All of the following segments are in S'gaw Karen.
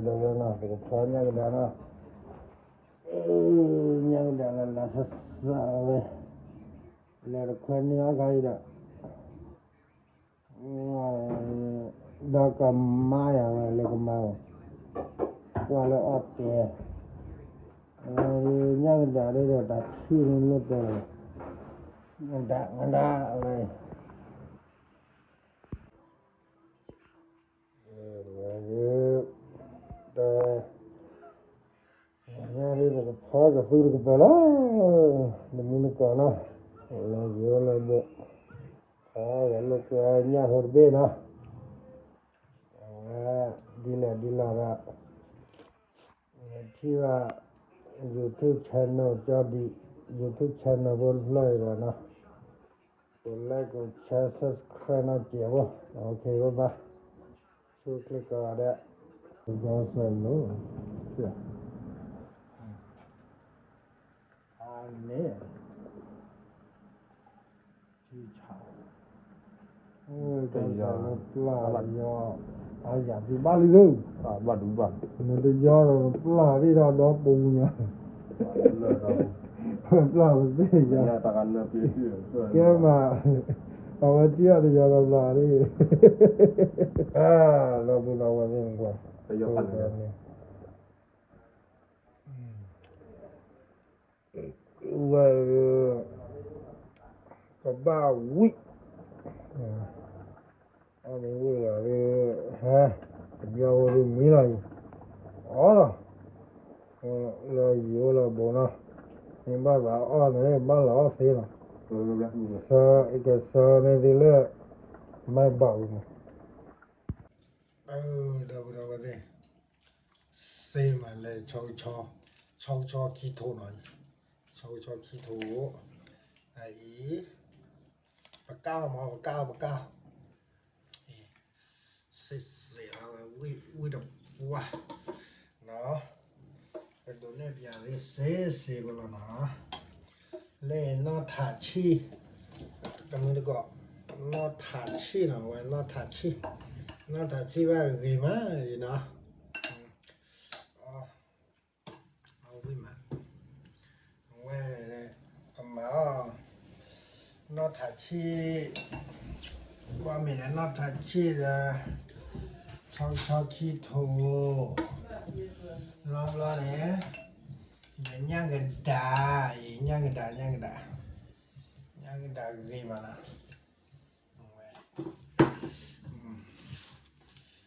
ဒီးဝဲနီၤ ပကဖီညၣ်ကဒါနီၤ, ညၣ်ကဒါလၢလၢစၢ်စၢ်ဝဲ, လဲၤတခွဲန့ၢ်အီၣ်ခါအံၤဒီး ဒီးကမါယၤဝဲလၢကမါဝဲ, ကွၢ်လၢအီၣ်တဲ, ညၣ်ကဒါဒ်ဒီးတၢ်ထံၣ်န့ၣ်လိၣ်တဲဝဲ, ကဒါကဒါဝဲ, ဒီး ညါဒ်ဒီးကဖီကသူတကပၤလီၤ, နမူနကီၢ်နီၤ, လၢယိၤလၢဘိ, ဖီဂဲၤလိာ်ကွဲညၣ်ဖိတဘ့ၣ်နီၤ, အဝဲ ဒ်လဲၣ်ဒ်လဲၣ်ဒီး ထံၣ်ဘၣ် YouTube channel ကၠီဒံး, YouTube channel ဖိတဖျၢၣ်အံၤဒီးနီၤ, ကိး like ကိး share subscribe နီၢ်ကဲးဖိ, OK bye bye, ဆူချ့ကီးဒဲး, ဒီးစဲးလိၤ, အန့ၣ် ထံဆး, တယီၤလၢပျၢ်ယီၤ, အယၤဒုးဘၣ်လံသု, ဘၣ်ဒုးဘၣ်, နတယီၤဒီးပျၢ်ဒ်ဒီးဒီပူၤညါ, ပျၢ်ပသ့ၣ်ညါ, ကဲမး, အဝဲတံၢ်အီၤတယီၤဒီးပျၢ်ဒ်, ဒီပူၤဒီဝဲသ့ၣ်နကွၢ်, ဝဲ ကဘၣ်ဝံၣ်, အန့ၣ်ဝံၣ်လီၤဒီး, ဟဲ, တဘျီဝဲဒ်မံလီၤအံၤ, အီလီၤ, လၢယိၤလၢဘိနီၤ, မ့ၢ်ဘၣ်သးအီၣ်န့ၣ် ဘၣ်လီၤအီၣ်သ့လီၤ, ဆၢ, ကဆၢန့ၣ်သ့လၢ, မၤဘၣ်ဝံၤန့ၣ်, ဒီပုၢ်ဒီဝဲၢ်သ့ၣ် စ့မးလၢ ဆီကဆီခံထိနီၤ, ဆီကဆီခံထိ, အအံၤ, ပကၢ်အီၤမး ပကၢ်အီၤ ပကၢ်အီၤ, စ့စ့လီၤဝဲ ဝံၣ်တပှၢ်နီၤ, ပဒိးန့ၢ်ပယၤသ့စ့စ့ကလီၤနီၤ, လၢနီၢ်ထးဆံၣ်, တမုၢ်တကိး, နီၢ်ထးဆံၣ်နီၤ ဝဲနီၢ်ထးဆံၣ်, နီၢ်ထးဆံၣ်ဘၣ်ဂ့ၤမးအံၤနီၤ, အဝံၣ်မး, ဝဲ, ကမၤအီၤ, နီၢ်ထးဆံၣ်, ဘၣ်မ့ၢ်လၢနီၢ်ထးဆံၣ်ဒီး, ဆီဆီခံထိ, လီၤဘျီန့ၣ်, ဒီးညၣ်ကဒါ, ညၣ်ကဒါ ညၣ်ကဒါ, ညၣ်ကဒါဂ့ၤမးနီၤ ဝဲ,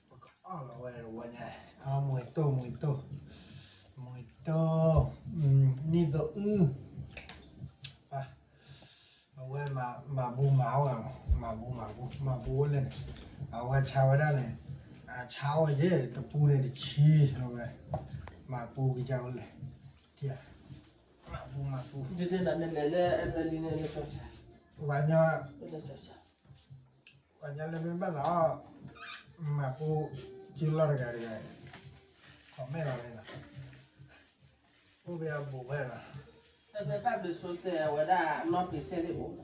ပကအီၣ်လီၤဝဲတဝီညါ, အမွ့ၤတိၢ် မွ့ၤတိၢ်, မွ့ၤတိၢ်, နံၣ်သအုၣ်, အဝဲမၤဘူမၤဝဲ, မၤဘူမၤဘူ မၤဘူဝဲလဲၣ်န့ၣ်, အဝဲဆါဝဲဒၣ်န့ၣ်, အဆါဝဲယဲၢ်တပူန့ၣ်တဆံလီၤဝဲ, မၤဘူကစၢ်ဝဲလဲၣ်, မၤဘူမၤဘူ, ပှၤညီ, ပှၤညီလၢမ့ၢ်ဘၣ်သးအီၣ်, မၤဘူ, စုလီၢ်တဂၤတဂၤ, ခီမဲာ်လီၤန့ၣ်လီၤ, အိၣ်ဖဲအဘူးဖဲလီၤ, ဘၣ်ဘျုးစိၤဆဲးဝဲဒၣ်နီၢ်ပ့ၤဆဲးသ့ၣ်အိၣ်,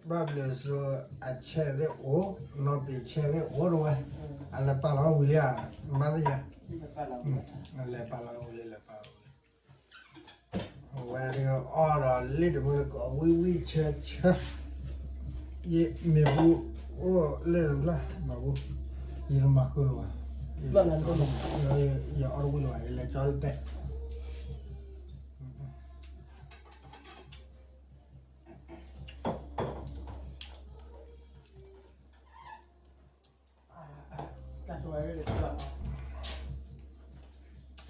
ဘၣ်ဘျုးစိၤအဆဲးသ့ၣ်အိၣ်, နီၢ်ပ့ၤဆဲးသ့ၣ်အိၣ်တဝဲ, အလဲၤပာ်လီၤဝံၤလံဧါ, မၤသ့ၣ်ညါ, လဲၤပာ်လီၤဝံၤလံ လဲၤပာ်လီၤဝံၤလံ အဝဲဒၣ်အီၣ်ဒီးလ့ၣ်တမုၢ်တကိးဝံၣ်ဝံၣ်ဆၢဆၢ, ယမ့ၢ်ဘူအိၣ်လၢတဖျၢၣ်မၤဘူ, ယတမၤဃုာ်လၢၤဘၣ်, ယအီၣ်တဝံၣ်လၢၤဘၣ် ယလဲၤကၠီလၢတဲာ်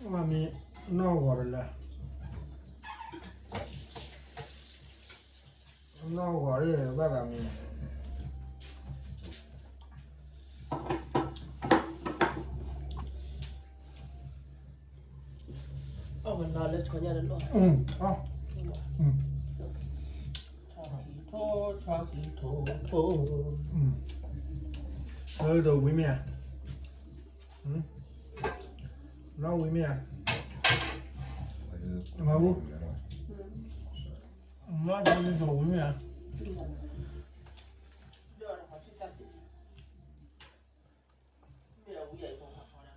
မ့ၢ်နီၢ်ဂီၤတလၢ, နီၢ်ဂီၤဘၣ်ဘၣ်မ့ၢ်, အီၣ်မနုၤလၢဆီညါတလိၣ်, ဆီထီၣ်ထီၣ်ထီၣ်ထီၣ်, ဒီးဝံၤမ့ၢ်ဧါ, နီၢ်ဝံၤမ့ၢ်ဧါ, မၤဘူ, နီၢ်ဝံၤမ့ၢ်ဧါ. မ့ၢ်အဝံအံၤ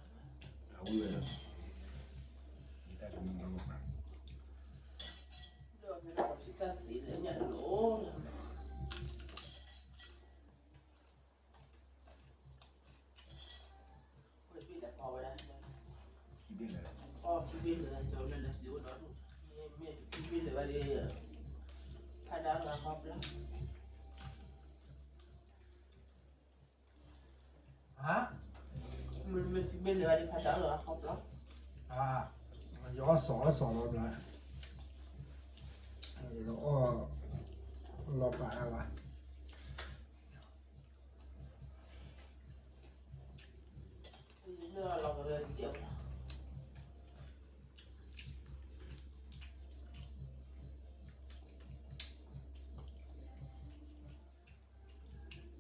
အီၣ်ခံဘ့ၣ်လၢာ် ကၠီလၢလၢသ့အိၣ်ဒီးဒိၣ်, မ့ၢ်ခံဘ့ၣ်လၢာ်ဘၣ်ဒီး ဖးဒၣ်ဂၤဃီပျၢ်, မ့ၢ်ခံဘ့ၣ်လၢာ်ဘၣ်ဒီး ဖးဒၣ်ဂၤဃီပျၢ်, ယအီၣ်စီၤအီၣ်စီၤလီၤဘျီ, ယ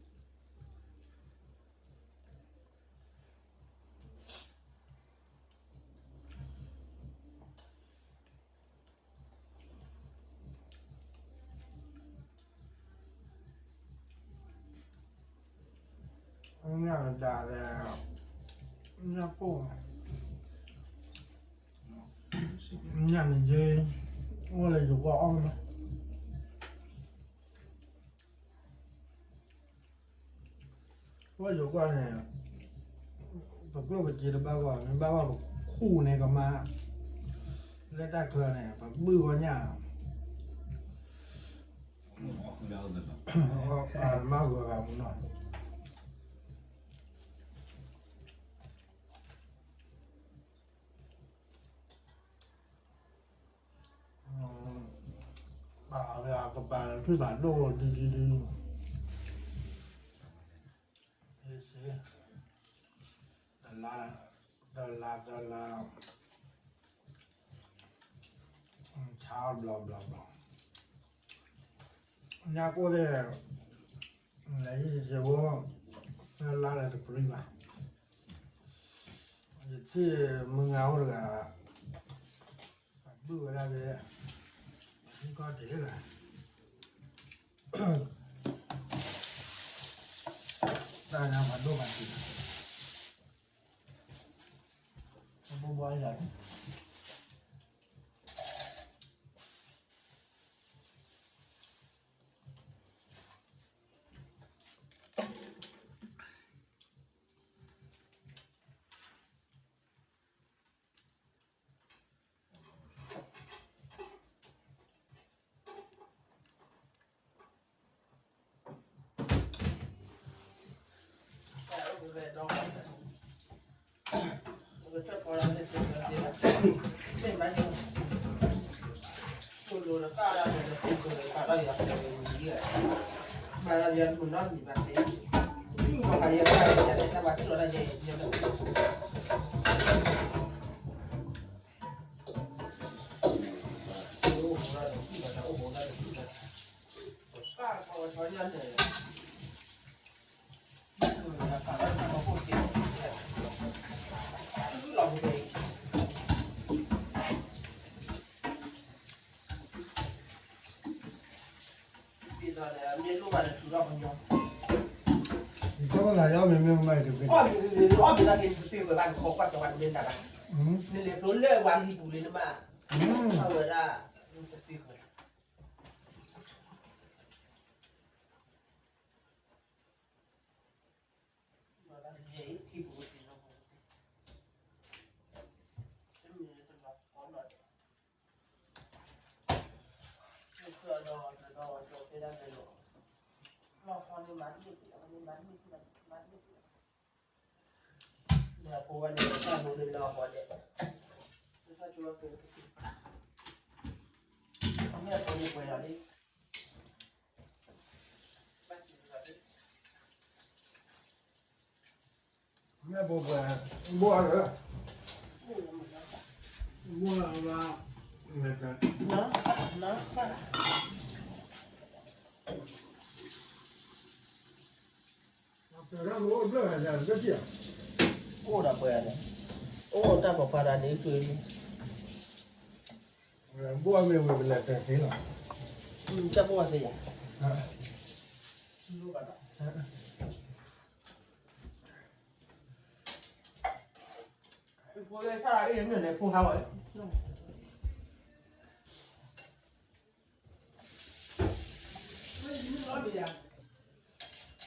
အီၣ်လီၤပာ်အါဘၣ်. ညၣ်ဒၣ်ဒီး ညၣ်ပိၢ်, ညၣ်န့ၣ်ယဲ အိၣ်လၢယိၤကီၢ်အီၣ်မး. ပှၤယိၤကွၢ်န့ၣ် ပကျိၣ်ပစ့တဘၣ်ဂီၢ် မ့ၢ်ဘၣ်ဂီၢ်ပခူၣ်န့ၣ်ကမါ, လၢတၢ်ချၢန့ၣ် ပဘုၣ်ဂီၢ်ညၣ်, မၤဂီၤဂၤမူနီၤ. ပာ်အီၤကပၤ ထွံၣ်ဖးဒိၣ်ဒ်ဒ်ဒ်, တလါ တလါ တလါ ဆါဘျီဘျီဘျီ, ညၣ်ကိၢ်သ့ၣ် လဲၤယံၤယံၤဖိ လါလၢတပရံဘၣ်, ယထံၣ်မုၢ်ငါအိၣ်တဂၤ ပဘုၣ်ဝဲဒၣ်လၢ ဟံၣ်ကီၢ်တ့ၢ်လၢ တၢ်ညါပှၤဒိၣ်ပှၤတံၢ်လီၤ, ပဘိဘိယၤလီၤ. မ့ၢ်ဘိဘိ ဘိၣ်အါလၢ ဘိၣ်အါလၢ အိၣ်ဒီးပှဲၤန့ၣ် အိၣ်တၢ်ပီၤဖးဒၣ်န့ၣ် ဘိၣ်မ့ၢ်ဝံၤပလဲၤတဲသ့လီၤ တၢ်ဘိၣ်ဝဲသ့ယၤ ဖိလၢဆၣ်အံၤန့ၣ် ဖိဟးဝဲ မ့ၢ်မ့ၢ်လီၤမ့ၢ်ယၤ အိၣ်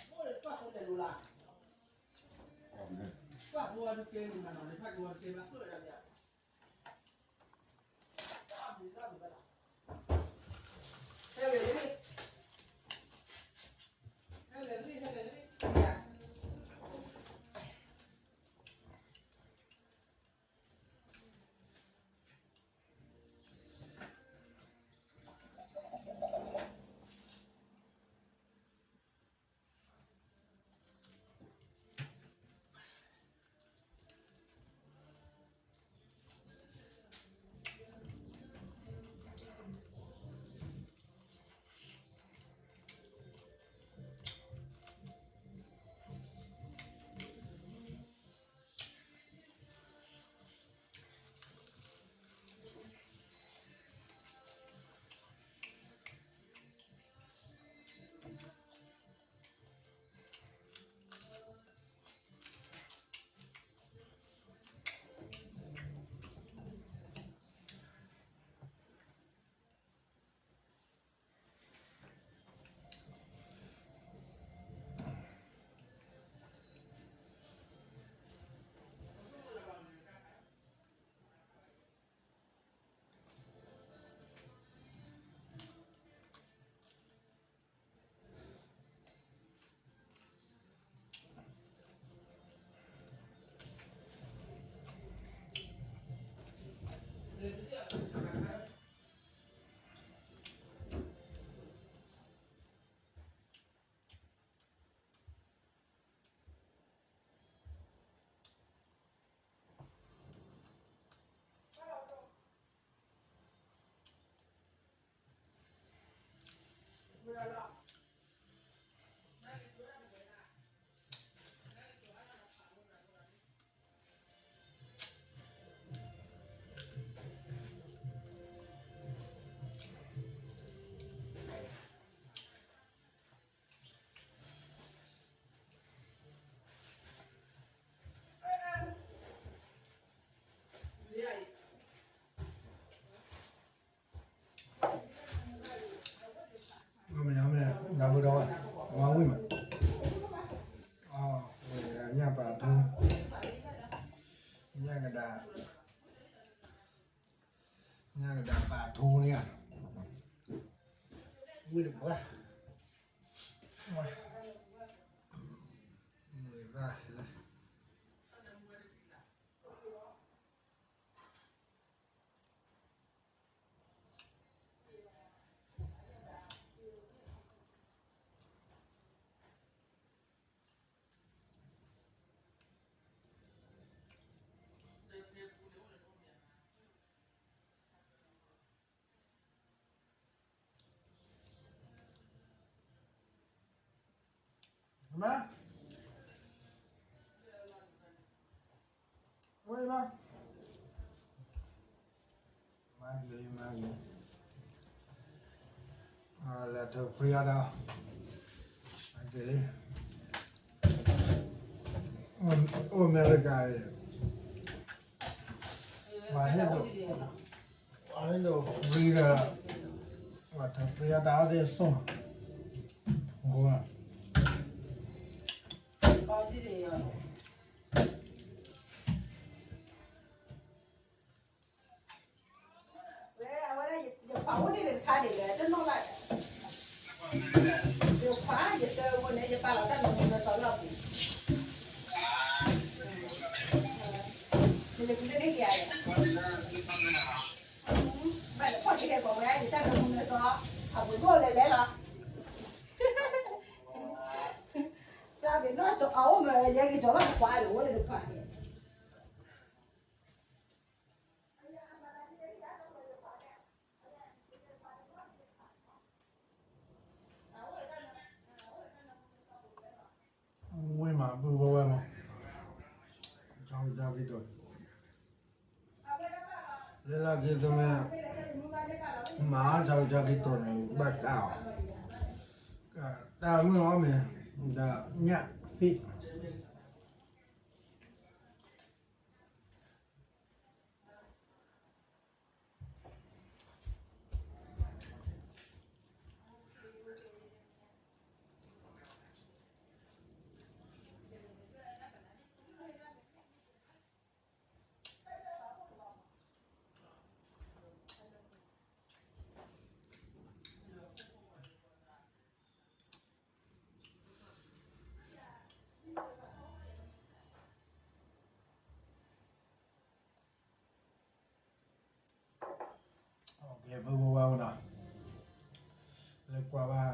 လၢပှၢ်ဖိလဲၤလိၤလၢ ပှၢ်ဖိဝဲတကဲန့ၣ်မးနီၤ လၢဖးကဝီၤတကဲဘၣ် ဖျိလၢဒၣ်မ့ၢ် မ့ၢ်မ့ၢ် နၢ်ပၢၢ်ဒီးဝဲ အဝဲဝံၣ်မး, အဝဲညၣ်ပာ်ထူ, ညၣ်ကဒါ, ညၣ်ကဒါပာ်ထူန့ၣ်ဧါ, ဝံၣ်တပှၢ်, ဝဲ, မုာ်ဘၣ် မါ, ဝဲလီၤ, မၤက့ၤလံ မၤက့ၤ, လဲၤထုး free အီၣ်တၢ်, မၤက့ၤလံ, အိၣ်အမဲရကၤအံၤ, ပှၤဟ့ၣ်ဒိး, ပှၤဟ့ၣ်ဒိး free ဒီး, ပှၤထုး free အီၣ်တၢ်အီၣ်သ့ၣ်ဆိၣ်မး, ဂိၢ် ဝဲ အဝဲဒၣ် ယခွးအိၣ်ဒံးတခါဒံးလၢ တနီၣ်ဘၣ်, ယခွး ယတၢ်အဃိန့ၣ် ယပာ်လီၤတၢ်နမူနသီလီၤပူၤ, ယကလၢန့ၢ်က့ၤယၤ, ဘၣ်လၢဖီၣ်က့ၤဟဲပှၤဝဲ ယတၢ်နမူနသီ, အပူၤဒိၣ်လဲၤလဲၤလီၤ, တၢ်ဘၣ်နီၢ်ကၠီအအိၣ်မး ယဲက့ၤကၠီဘၣ်ခွးလၢအိၣ်လၢတခွး ဝ့ၢ်မး ပုၢ်ဝဲၢ်ဝဲမး, ကၠီကၠီက့ၤတိၤ, လၢလၢက့ၤတမ့ၢ်, မၤကၠီကၠီက့ၤတိၤန့ၣ် ဘၣ်တၢ်အီၤ, တၢ်မုၢ်အီၣ်မ့ၢ်, ဒီးညၣ်သ့ၣ် အ ယဖိဝဲဝဲနီၤ, လၢကွၢ်ဘၣ်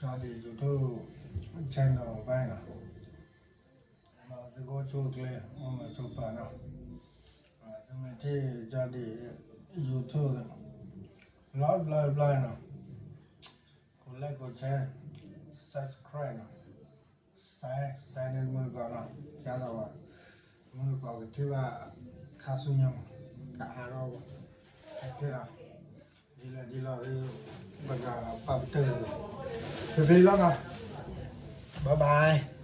Jody YouTube channel ဘၣ်နီၤ, သုကအိၣ်ဆူၣ်အိၣ်ချ့ အိၣ်မုာ်ဆိးပၢၤနီၤ, သုမ့ၢ်ထံၣ် Jody YouTube လီၤဘျီဘျီနီၤ, ကိး like ကိး share subscribe နီၤ, share share န့ၣ်မုၢ်တကိးနီၤ, ကဒီးဝဲ မုၢ်တကိးကထံၣ်ဘၣ် ခါဆူညါမး ကအါထီၣ်ဝဲ ခဲခဲနီၤ, ဒ်လဲၣ်ဒ်လဲၣ် ပကပာ်ပတုာ် ဖဲဖဲလီၤနီၤ, bye bye.